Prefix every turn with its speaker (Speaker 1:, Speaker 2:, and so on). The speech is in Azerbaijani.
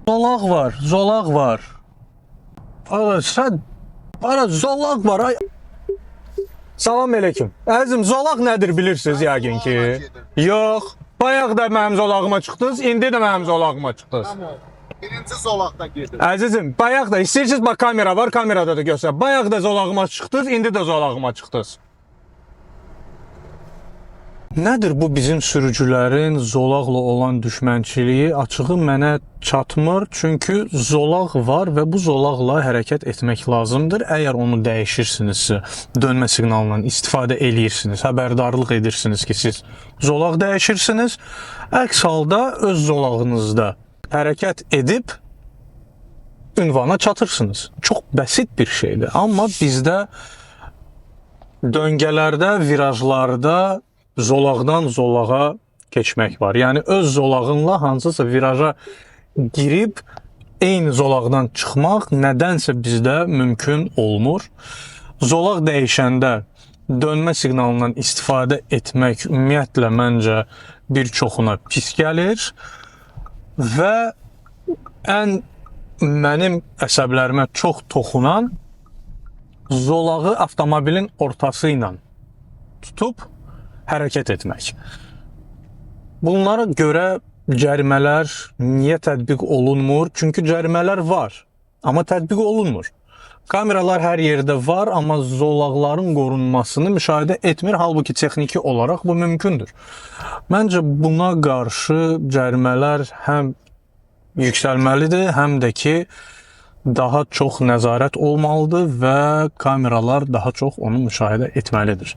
Speaker 1: Zolaq var, zolaq var. Ara sən ara zolaq var. Ay. Salam aleyküm. Əzizim, zolaq nədir bilirsiniz yəqin ki? Yox. Bayaq da mənim zolağıma çıxdınız, indi də mənim zolağıma çıxdınız.
Speaker 2: Tamam. Birinci zolaqda gedir.
Speaker 1: Əzizim, bayaq da istəyirsiniz bax kamera var, kamerada da göstər. Bayaq da zolağıma çıxdınız, indi də zolağıma çıxdınız. Nədir bu bizim sürücülərin zolaqla olan düşmənçiliyi? Açığı mənə çatmır, çünki zolaq var və bu zolaqla hərəkət etmək lazımdır. Əgər onu dəyişirsinizsə, dönmə siqnalından istifadə eləyirsiniz, xəbərdarlıq edirsiniz ki, siz zolaq dəyişirsiniz. Əks halda öz zolağınızda hərəkət edib ünvana çatırsınız. Çox bəsit bir şeydir. Amma bizdə döngələrdə, virajlarda zolaqdan zolağa keçmək var. Yəni öz zolağınla hansısa viraja girib eyni zolaqdan çıxmaq nədənsə bizdə mümkün olmur. Zolaq dəyişəndə dönmə siqnalından istifadə etmək ümumiyyətlə məncə bir çoxuna pis gəlir və ən mənim əsəblərimə çox toxunan zolağı avtomobilin ortası ilə tutub hərəkət etmək. Bunlara görə cərimələr niyə tətbiq olunmur? Çünki cərimələr var, amma tətbiq olunmur. Kameralar hər yerdə var, amma zolaqların qorunmasını müşahidə etmir. Halbuki texniki olaraq bu mümkündür. Məncə buna qarşı cərimələr həm yüksəlməlidir, həm də ki daha çox nəzarət olmalıdır və kameralar daha çox onu müşahidə etməlidir.